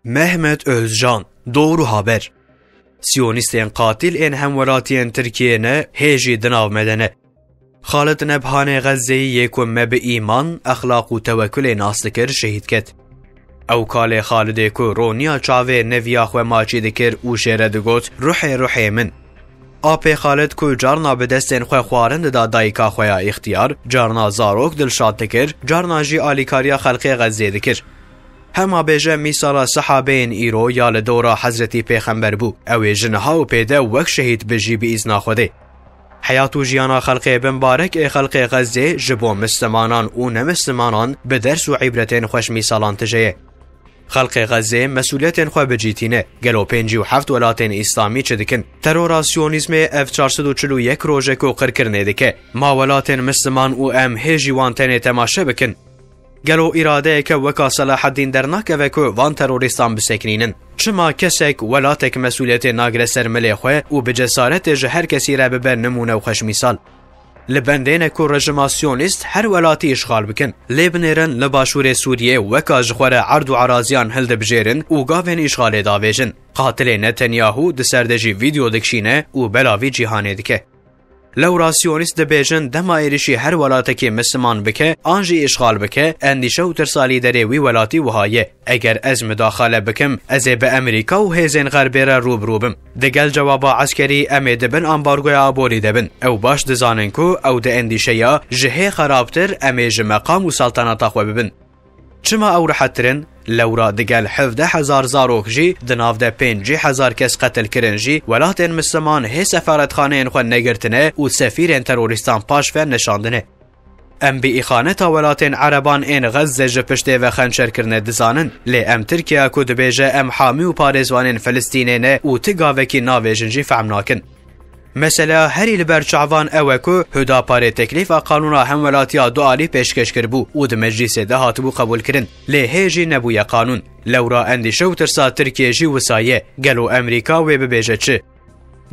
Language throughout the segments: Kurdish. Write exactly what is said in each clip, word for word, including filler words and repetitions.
Mehmet Özcan, Doğru Haber. Siyonîstên qatîl ên hemwelatiyên Tirkiyê ne, hê jî di nav me de ne. Xalid Nebhanê Xezzeyî yê ku me bi îman, exlaq û tewekulê nas dikir, şehîd ket. Ew kalê Xalidê ku roniya çavê neviya xwe maçî dikir û jê re digot, "Ruhê ruhê min." Apê Xalid ku carna bi destên xwe xwarin dida dayika xwe ya îxtiyar, carna zarok dilşad dikir, carna jî alîkariya xelkê Xezzê dikir. Hema bêje mîsala sehabeyên îro ya li dora Hezretî Pêxember bû. Ew ê ji niha û pê de wek şehîd bijî bi îzna Xwedê. Heyat û jiyana xelkê bimbarek ê xelkê Xezzê ji bo mislimanan û nemislimanan bi ders û îbretên xweş mîsalan tije ye. Xelkê Xezzê mesûliyetên xwe bi cî tîne. Gelo pêncî û heft welatên îslamî çi dikin? Terora siyonîzmê ev çar sed û çil û yek roje ku qirkirinê dike. Ma welatên misliman û em hê jî wan tenê temaşe bikin? Gelo îradeyeke weka Selaheddîn dernakeve ku van terorîstan bisekinînin? Çima kesek, welatek mesûliyetê nagire ser milê xwe û bi cesaretê ji her kesî re bibe nimûne û xweşmîsal? Li bendê ne ku rejima siyonîst her welatî îşxal bikin. Lê binêrin li başûrê Sûriyê weka ji xwe re erd û eraziyan hildibijêrin û gavên îşxalê davêjin. Qatilê Netanyahu di ser de jî vîdeo dikişîne û belavî cîhanê dike. Lewra siyonîst dibêjin dema êrişî her welatekî misliman bike an jî îşxal bike, endîşe û tirsa lîderê wî welatî wiha ye. Eger ez midaxale bikim, ez ê bi Amerîka û hêzên Xerbê re rû bi rû bim. Digel cewaba eskerî em ê di bin ambargoya aborî de bin. Ew baş dizanin ku ew di endîşeya ji hê xerabtir em ê ji meqam û saltanata xwe bibin. Çima ew rehettir in? Lewra digel hevdeh hezar zarok jî, di nav de pêncî hezar kes qetil kirin jî, welatên misliman hê sefaretxaneyên xwe negirtine û sefîrên terorîstan paşve neşandine. Em bi îxaneta welatên ereban ên Xezze ji piştê ve xençer kirine dizanin, lê em Tirkiye ku dibêje em hamî û parêzvanên Filistînê ne û ti gavekî navêjin jî fehm nakin. Mesela herî li ber çavan ew e ku Hudaparê teklîfa qanûna hemwelatiya dualî pêşkêş kiribû û di meclîsê de hatibû qebûlkirin. Lê hê jî nebûye qanûn. Lewra endîşe û tirsa Tirkiyê jî wisa ye. Gelo Amerîka wê bibêje çi?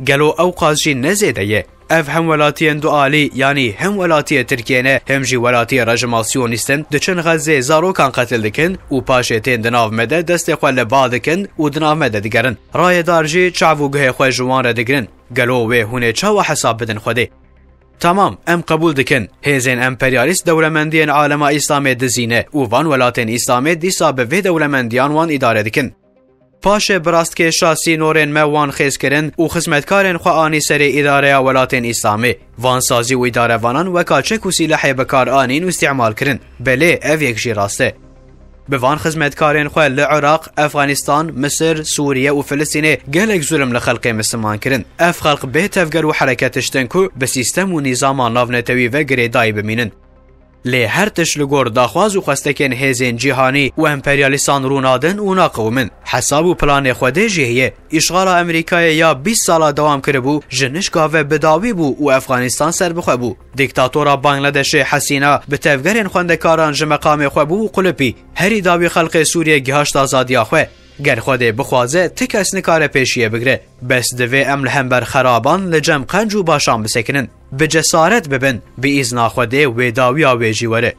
Gelo ew qas jî ne zêde ye? Ev hem welatiyên dualî, yanî hem welatiyê Tirkiyê ne, hem jî welatiyê rejima siyonîst in, diçin Xezzê zarokan qetil dikin û paşê tên di nav me de destê xwe li ba dikin û di nav me de digerin. Rayedar jî çav û guhê xwe ji wan re digirin. Gelo wê hûn ê çawa hesab bidin Xwedê? Tamam, em qebûl dikin. Hêzên emperyalîst dewlemendiyên alema Îslamê dizî ne û van welatên Îslamê dîsa bi vê dewlemendiyan wan îdare dikin. Paşê bi rastkêşa sînorên me wan xêz kirin û xizmetkarên xwe anî serê îdareya welatên Îslamê. Van sazî û îdarevanan weka çek û sîlehê bi kar anîn û îstîmal kirin. Belê, ev yek jî rast e. Bi van xizmetkarên xwe li Iraq, Efxanistan, Misir, Sûriye û Filistînê gelek zulm li xelkê misliman kirin. Ev xelk bê tevger û hereket tiştin ku bi sîstem û nîzama navnetewî ve girêdayî bimînin. Lê her tişt li gor daxwaz û xwestekên hêzên cîhanî û emperyalîstan rûnadin û naqiwimin. Hesab û planê Xwedê jî heye. Îşxala Amerîkayê ya bîst sala dewam kiribû, ji nişka ve bi dawî bû û Efxanistan serbixwe bû. Dîktatora Bangladeşê Hesîna bi tevgerên xwendekaran ji meqamê xwe bû û qulipî. Herî dawî xelkê Sûriyê gihaşt azadiya xwe. Ger Xwedê bixwaze, ti kes nikare pêşiyê bigire. Bes divê em li hember xeraban li cem qenc û başan bisekinin. Bi cesaret bibin, bi îzna Xwedê wê dawiya wê jî were.